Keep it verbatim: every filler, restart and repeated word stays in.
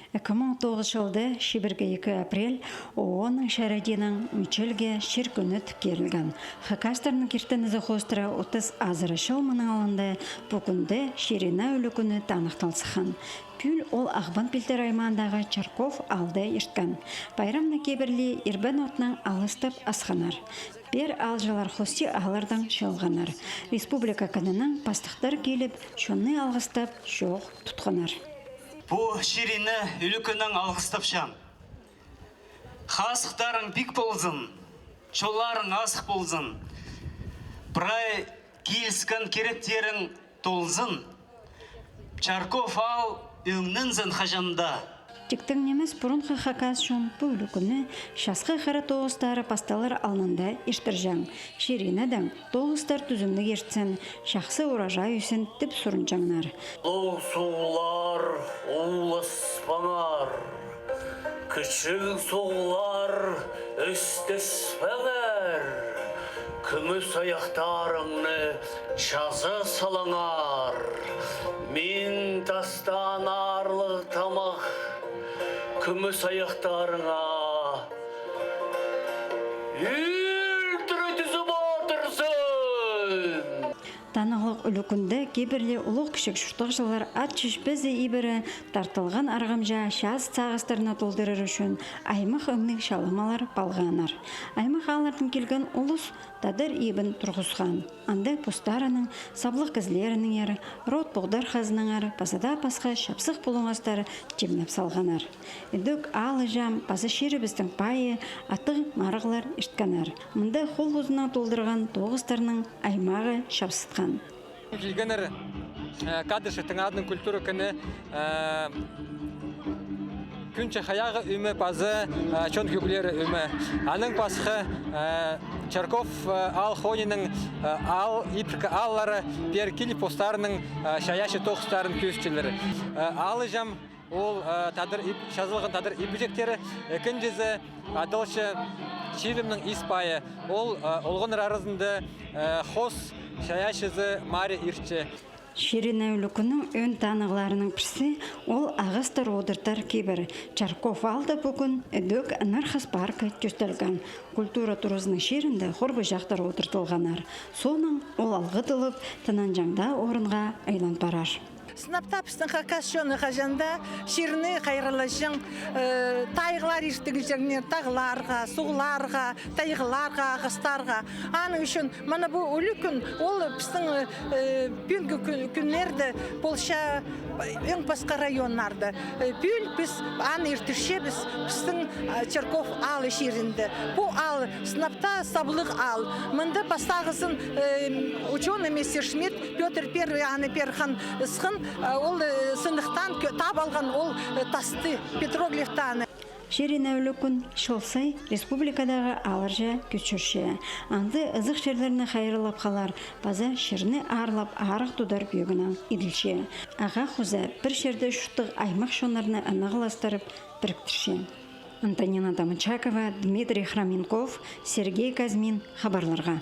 Ікі муң тоғызынҷы чылда чибіргі ікі апрель ООН-ның чарадиинаң Мичілге чир кӱні тіп кирілген. Хакастарның киртінізі хоостыра отыс азыра чыл мының алнында пу кӱнде чирина ӱлӱкӱні таныхтал сыххан. Пӱӱл ол Ағбан пилтірі аймаандағы Чарков аалда ирткен. Пайрамны кибірли ирбен отнаң алғыстап асханнар. Пеер аалҷылар хости ааллардаң чыылғаннар. Республика кінінең пастыхтар киліп, чонны алғыстап, чоох тутханнар. Пу чирина ӱлӱкӱннең алғыстапчам. Хазыхтарың пик ползын, чолларың азых ползын. Прай киліскен киректерің толзын. Чарков аал ӧңнензін хаҷан даа. Тиктең нимес, пурунғы хакас чон пу ӱлӱкӱнні часхы хыра тоғыстары пасталар алнында иртірҷең. Чиринедең тоғыстар тӱзімніг иртсін, чахсы урожай ӧссін тіп сурынҷаңнар. Улуғ суғлар уласпаңар, кічіг суғлар ӧстеспеңер, кӱмӱс айахтарыңны чаза салаңар. Мин тастаан аарлығ тамах кӱмӱс айахтарыңа ӧлтіре тӱзіп одырзын. Танығлығ ӱлӱкӱнде кибірли улуғ-кічіг чуртағҷылар ат чечпезі ибіре тартылған арғамҷа час сағыстарны толдырар ӱчӱн аймах ӧңніг чалымалар палғааннар. Аймах ааллардаң килген улус тадар ибін турғысхан. Анда постарының, саблығ кізілерінеңер, род-поғдархазынаңар паза даа пасха чапсых пулуңастар тимнеп салғаннар. Ідӧк аалҷам паза чирібістің пайы аттығ марығлар ирткеннер. Мында хол позынаң толдырған тоғыстарның аймағы чапсытхан. Килгеннер, э, Кадышевтің адынаң культура кіні, э, кӱнҷі хайағы ӧме паза, э, чон кӧглері ӧме. Анаң пасха, э, Чарков, э, аал хониның, э, аал, ибіркі ааллары пеер киліп постарының, э, чайаачы тоғыстарын кӧзітчелер. Э, аалҷам ол, э, тадар иб-, чазылған тадар ибҷектері, ікінҷізі адалча чирлімнің ис пайы. Ол, э, олғаннар аразында, э, хос чайаачызы Мария иртче. Чирина ӱлӱкӱннің ӧӧн танығларының пірсі ол ағастар одыртар кибір. Чарков аалда пу кӱн ідӧк Нархас паркы тӧстелген. Культура туразының чирінде хорбаҷахтар одыртылғаннар. Соонаң ол алғыдылып, тынанҷаң даа орынға айлан парар. Сынап таа пістің хакас чоны хаҷан даа чирні хайраллаҷаң, э, тайғалар иртірҷеңнер, тағларға, суғларға, тайғаларға, ағастарға. Аның ӱчӱн мына пу ӱлӱкӱн, ол пістің, э, пӱӱнгі кӱ-, кӱннерде полча, э, ӧң пасха районнарда. Э, пӱӱл піс аны иртірчебіс пістің, э, Чарков аалы чирінде. Пу аал сынап таа саблығ аал. Мында пастағызын, э, учёный Мессершмитт Пётр Первый аны пирген ысхан, э, ол, э, сыннахтаан кӧ-, таап алған ол, э, тасты, петроглифтаан. Чирина ӱлӱкӱн чыл сай республикадағы аалларҷа кӧчірче. Анда ызых чирлерні хайраллап халар паза чирні аарлап, арығ тудар пӧгінең иділче. Ағаа хоза пір чирде чурттығ аймах чоннарны ынағластырып піріктірче. Антонина Домочакова, Дмитрий Хроменков, Сергей Казьмин, хабарларға.